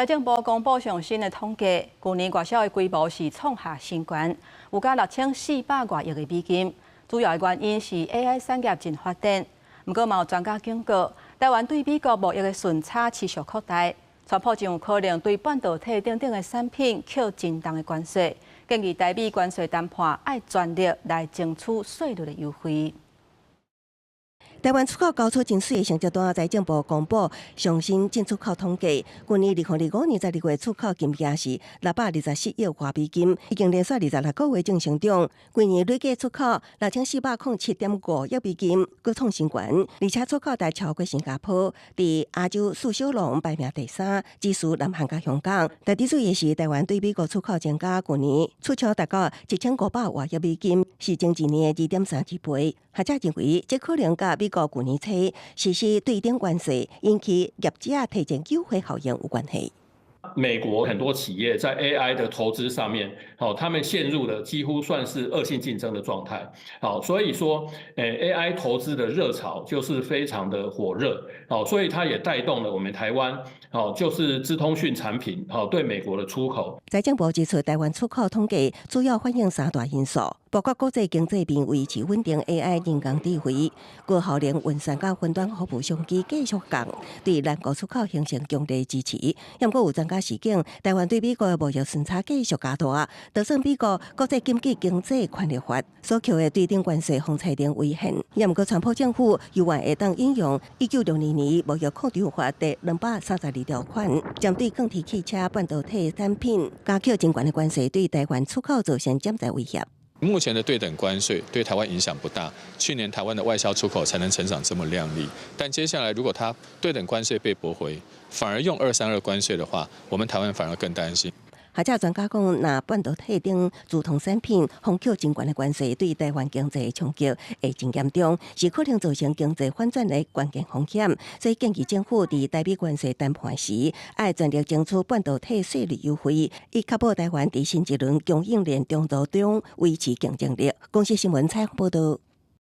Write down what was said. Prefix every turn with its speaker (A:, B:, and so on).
A: 財政部公布上新的統計，舊年外銷的規模是創下新高，有加6400外億的美金。主要的原因是 AI 產業真發展。毋過嘛有專家警告，台灣對美國貿易的順差持續擴大，川普真有可能對半導體等等的產品課真重的關稅，建議台美關稅談判愛全力來爭取稅率的優惠。
B: 台灣出口交出真媠的成績單，財政部公布上新進出口統計，去年2025年12月出口金額是624億外美金，已經連續26個月正成長。去年累計出口6407.5億美金，閣創新高，而且出口達超過新加坡，佇亞洲四小龍排名第三，只輸南韓佮香港。特別注意的是，台灣對美國出口增加，去年出口達到1500外億美金，是前一年的2.32倍。學者認為，這可能佮美國舊年初實施對等關稅，引起業者提前優惠效應有關係。
C: 美國很多企業在 AI 的投資上面，好，他們陷入了幾乎算是惡性競爭的狀態。好，所以說，AI 投資的熱潮就是非常的火熱。好，所以它也帶動了我們台灣，好，就是資通訊產品，好，對美國的出口。
B: 財政部指出，台灣出口統計主要反映三大因素，包括國際經濟面維持穩定、AI 人工智慧、高效能運算佮雲端服務商機繼續降，對咱國出口形成強力支持。毋過有專家示警，台灣對美國的貿易順差繼續加大，就算美國國際禁止經濟權力法所扣的對等關稅風險仍危險。毋過川普政府猶原會當引用1962年貿易擴張法第232條款，針對鋼鐵汽車、半導體產品加扣真懸的關稅，對台灣出口造成潛在威脅。
D: 目前的對等關稅對台灣影響不大，去年台灣的外銷出口才能成長這麼亮麗。但接下來如果它對等關稅被駁回，反而用232關稅的話，我們台灣反而更擔心。
B: 學者專家講，若半導體等資通產品予扣真懸的關稅，對台灣經濟的衝擊會真嚴重，是可能造成經濟反轉的關鍵風險。所以建議政府佇台美關稅談判時，愛全力爭取半導體稅率優惠，以確保台灣佇新一輪供應鏈重組中維持競爭力。公視新聞採訪報導。